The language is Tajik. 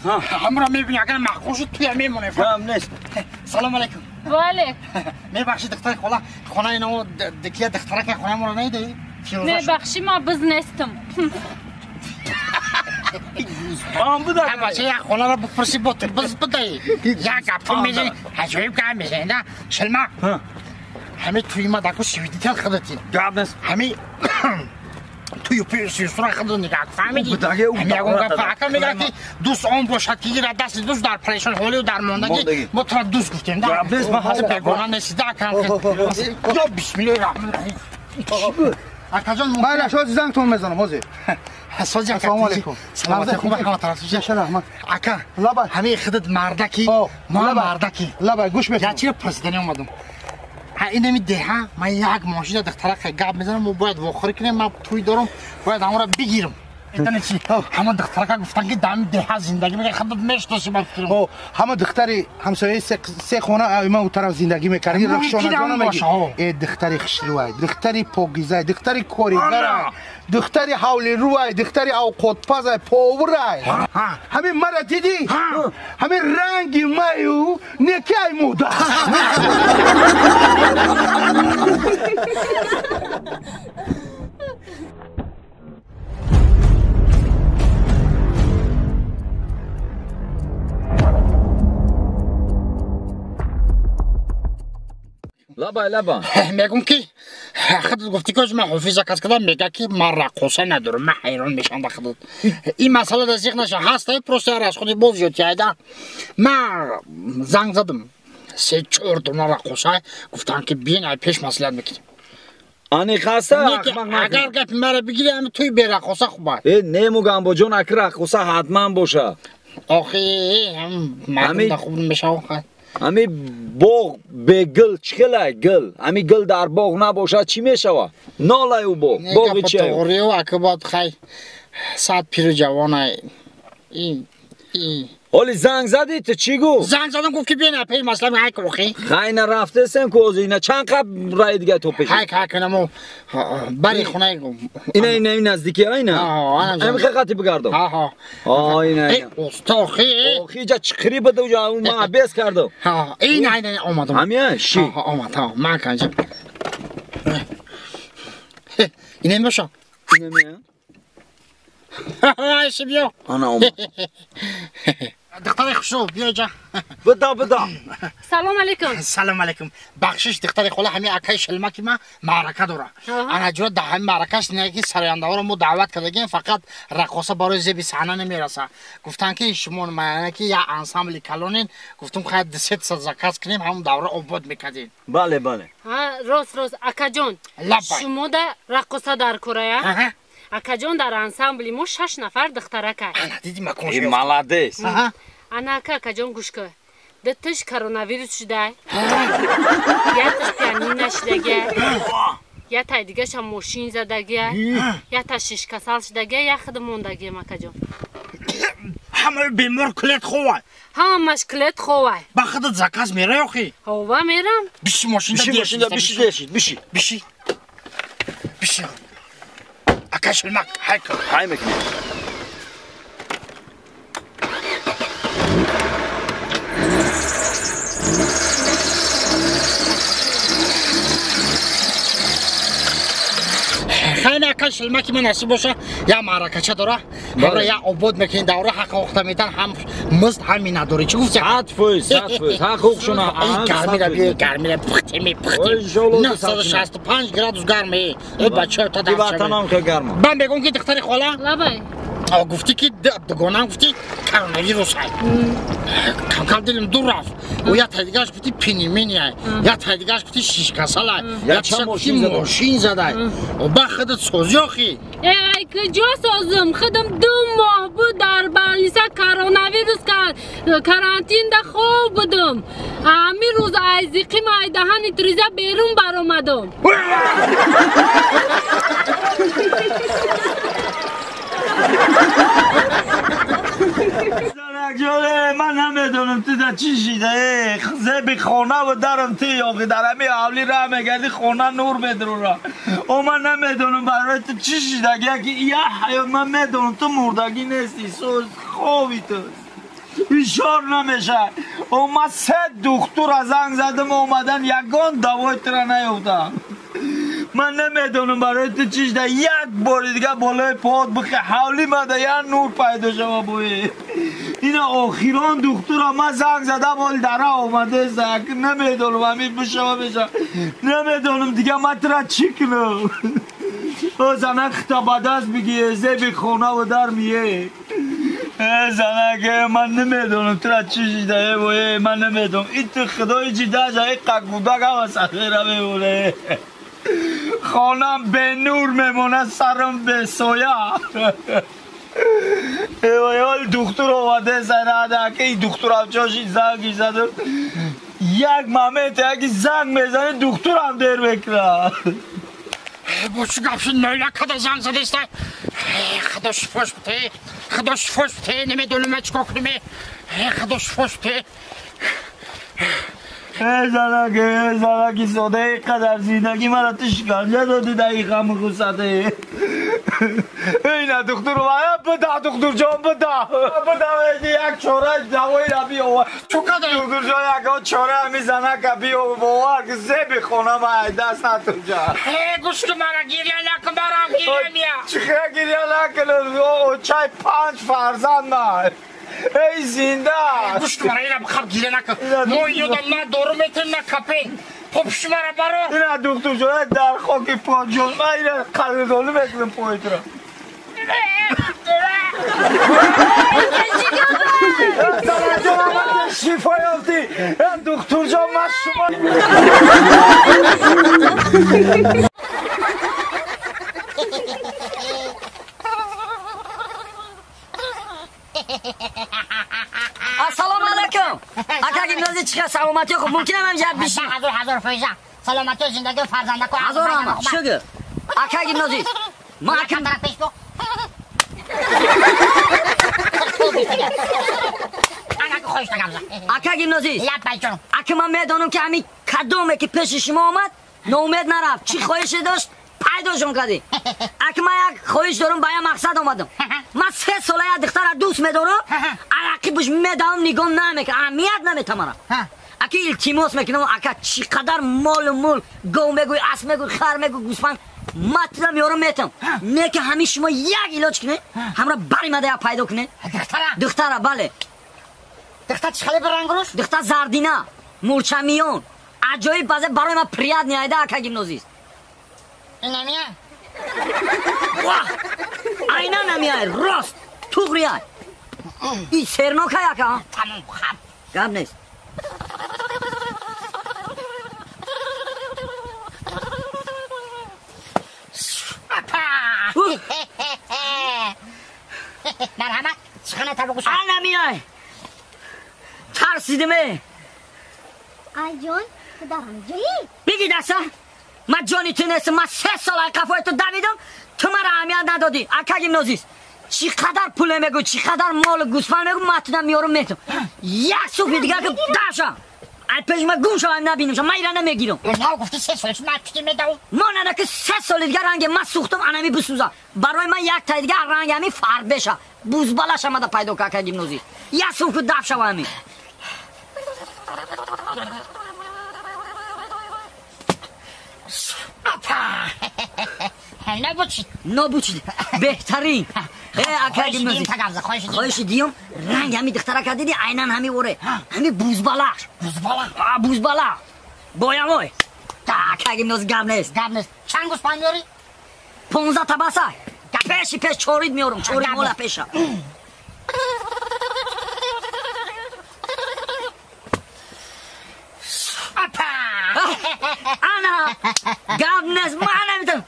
ҳамро мебини агар маъқул шуд туя мемонем. Гап нест. Салом алейкум. Ва алейк. Мебахши духтари хола, хонаи намо дикия духтарака хонаи моро наидаи? Мебахши, ма биз нестам. Ман буда. Бача як хонаро бипурси бо ту биз бидаи. Як гапо мезани, аҷоиб гап мезани да. Шилма. Ҳами туи ма даку свидетел худати. Гап нест. Ҳами тую писюсура худу нигаҳ фаҳмидӣ? Ҳами ягон гап ака мегӯяд ки дӯст он бошад ки гирад дасти дӯст дар парешонҳолию дар мондагӣ мо тура дӯст гуфтем да. Гап нест, ман ҳозир бегона нестӣ да акам. Ё бисмиллоҳи раҳмони раҳим. Акаҷон, майла шози зангтон мезанам ҳозир. Сози ака. Ассалому алайкум. Саломатӣ хуб ҳама тараф. Раҳмат. Ака, лабай. ҳамаи худат мардаки, мо мардаки. Лабай, гӯш мекунам. Я чиро пурсиданӣ омадам? Ҳа инами деҳа, ман як мошина духтарака гап мезанам, мо бояд вохӯрӣ кунем, ман тӯй дорам, бояд ҳамонро бигирам. Медонӣ чи? Ҳама духтарака гуфтан ки дами деҳа зиндагӣ мекунад, худат мешиносӣ ба фикрам. Ҳама духтари ҳамсояи се хона ма у тараф зиндагӣ мекард. Ин Рахшонаҷона мегӣ. Э духтари хушрӯай, духтари покизай, духтари коригарай, духтари ҳавлирӯай, духтари авқотпазай, повурай. Ҳамин мара дидӣ? Ҳамин ранги маю некай муда. Лабай, лабай. Мегум ки худат гуфтӣ ки ман ҳофиза кас кардам, мега ки ман раққоса надорам, ман ҳайрон мешавам ба худат. Ин масъала да зиқ наша, ҳаста просто аз худи боз зиёд яйда. Ман занг задам, се чор дона раққоса гуфтанд ки биен ай пеш маслиҳат мекунем. Ани хаста агар гапи маро бигири ҳами туи бераққоса хуб аст. Э немугам боҷон, аки раққоса ҳатман боша. Охи мардум да хуб мешавад. Ҳами боғ бегил чӣ хелай гил? Ҳами гил дар боғ набошад чӣ мешавад? Нолай ӯ боғ. Боғи чи? Тоғриу аки бод хай сад пиру ҷавонай. Ҳоли занг задӣ ту чӣ гуфт? Занг задам гуфт ки биен пеш масалан ҳай кӯхи. Хай на рафтесем ку ҳозир ина чанд қаб раи дига то пеш. Ҳай ҳай кунаму бари хонаи ина ина ин наздики ина. Ҳами хай қати бигардам. Ҳа ҳа. Ина ина. Устохи. Охи ҷа чиқири буда уҷа ман абес кардам. Ҳа ина ина омадам. Ҳамия ши. Ҳа омад ҳа ман канҷа. Ина мебошам. Ина мея? Айши биё. Ана омад. Духтари хушрӯ биё ҷа. Буда буда. Салом алейкум. Салом алейкум. Бахшиш духтари хола, ҳами акаи шилмаки ма маърака дора. Ана ҷура дар ҳами маъракаш неки сарояндаҳоро мо даъват кардагем, фақат раққоса барои зеби саҳна намераса. Гуфтанд ки шумо маъна ки як ансамбли калонен, гуфтум хай дусетса заказ кунем, ҳамон давра обод мекардем. Бале бале. Ҳа рост рост акаҷон. Шумо да раққоса дар корая? Акаҷон дар ансамбли мо 6 нафар духтаракай. Ана диди макон шуд. Молодец. Ана ака акаҷон гӯш кун. Дуташ коронавирус шудай. Якташ пианино шудагия. Яктай дигаша мошин задагия. Якта шишкасал шудагия, як худ мондагиям акаҷон. Ҳамаи бемор кулет ховай. Ҳамаш кулет ховай. Ба худат заказ мерай охи? Ҳова мерам. Биши мошинда биши биши биши. Биши. Биши. Ака шилмак, ҳай кун. Ҳай мекунем. Хайна ака шилмаки ман насиб боша, я маъракача дора, ҳамра я обод мекунем, давра ҳақ охта метан, ҳам музд ҳам миннатдорӣ. Чӣ гуфти? 100%, 100%. Ҳақ ҳуқшона. Гармира биё, гармира пухтеми, пухтем. 965 градус гарме. Э бача та дар. Ватанам ка гарма. Ман мегӯм ки духтари хола? Лабай. Гуфтӣ ки дугонам гуфтӣ коронавирус ай. Кам-кам дилим дур рафт. Ӯ як тай дигараш гуфтӣ пневмония, як тай дигараш гуфтӣ шишкасал ай, як гуфтӣ мошин задай. Ба худат созӣ охи. Э ай куҷо созим? Худам 2 моҳ буд дар больница коронавирус карантинда хоб будам. Ҳамин рӯз ай зиқим ай даҳани триза берун баромадам. Ман намедонам ту да чӣ шида, зеби хона ва дарам ту ёқи дар ҳами ҳавли раҳ мегардӣ, хона нур медурора. О ман намедонам барои ту чӣ шида, яки я ҳаёт ман медонам ту мурдагӣ нестӣ, соз хови ту. ишор намеша. Ма се духтура занг задам, омадан, ягон давои тура наёфтам. Ман намедонам барои ту чӣ шуда. Як бори дига болои поот бихе, ҳавли мада як нур пайдо шава бои. Ина охирон духтура ман занг задам, ҳол дара омадеста. Намедонам ҳамин бишава беша. Намедонам дига ман тура чӣ кунам. О занак хита ба даст бигие, зеби хонаву дар мие. Занак, ман намедонам тура чӣ шида, э вое, ман намедонам. И ту худои чӣ даҷа, и қакудак ҳама сахира мемоне. Хонам бенур мемонад, сарам бесоя. Э вой, ҳол духтур омаде зарада, ки духтурам чоши занги задам. Як момент, яки занг мезане, духтурам дер мекунад. Бо чӣ гап шуд, ноила када занг задеста? Худо шифош бите, худо шифош бите, намедонам ман чӣ кор кунам. Худо шифош бите. Э занак, э занаки сода, ин қадар зиндагӣ мара ту шиканҷа додӣ дар ин ғаму ғуссате. Ина духтур омад, буда духтурҷон, буда. Буда, як чора давоира биёвар. Чӯ када? Духтурҷон, ягон чора ҳами занака биёвар, ки зеби хона ма даст натуҷа. Гӯш кун мара, гиря накун, барам гиря мия. Чӣ хел гиря накунам? Очаи панҷ фарзанд ман. Эй зинда! Гӯш кун мара, ина бихаб гиря накун. Мо ёдам на дору метем, на капе. Попши мара баро. Ина духтурҷон, дар хоки поҷон, ман ина қадрдонӣ мекунам пои туро. Занаҷон, ман шифо ёфтӣ. Духтурҷон, ман шумо. Ассалому алайкум. Ака гимназия чӣ саломатӣ хуб мумкин ам ҷаб бишин. Ҳазор ҳазор фоиза. Саломатӣ зиндагӣ фарзандако. Ҳазор ама. Шукр. Ака гимназия. Ма акам тараф пеш бо. Ака гимназист. Ака ман медонам ки ҳамин кадоме ки пеши шумо омад, ноумед нарафт. Чӣ хоҳише дошт, пайдошон кардӣ. Ака ман як хоҳиш дорам, ба як мақсад омадам. Ман се сола як духтара дӯст медорам, арақибаш медавам, нигоҳ намекунам, аҳамият наметам мара. Ака илтимос мекунам, ака чӣ қадар молу мул, гов мегӯй, асп мегӯй, хар мегӯй, гӯсфанд ман тура меорам метам. Не ки ҳамин шумо як илоҷ кунед, ҳамра баримада як пайдо кунед. Духтара? Духтара, бале. Духтар чӣ хеле барангруш? Духтар зардина, мурчамиён. Аҷоиб базе барои ман приятный айда ака гимназист. Инамия? Вах! Айна намияй, рост, туғрияй. И сернокай ака? Тамом, хаб. Гап нест. Апа! Марҳамат, суханата бугӯш. Анамияй! Тарсидиме. Ай ҷон, ту дар ҳамҷоӣ? Биги даста. Ман ҷони ту нестам, ман се сол ай қафои ту давидам, ту мара аҳамият надодӣ. Ака гимназист. Чӣ қадар пуле мегӯ, чӣ қадар молу гӯсфанд мегӯ, ман туда меорам метам. Як суфи дигар ки даша. Ай пеши ман гум шава, набинам, ман ира намегирам. На гуфти се сол, ман пишти медавам. Монада ки се соли дигар ранги ман сӯхтам, анами бисӯза. Барои ман як таи дигар ранги ҳами фарбеша. Бузбалаш омада пайдо ка ака гимназист. Як суф ки даф шава ҳами. Апа! Набуд шид. Нобуд шид. Беҳтарин. Ака гимназист. Хоҳиши диюм, ранг ҳами духтарака диди, айнан ҳами оре. Ҳами бузбалаш. Бузбала? Бузбала. Боямой. Ака гимназист гап нест. Гап нест. Чанд гӯсфанд меорӣ? 15 табаса. Пеши пеш чорид меорам, чорид мола пеша. Апа! Ана! Гап нест, ман наметавонам.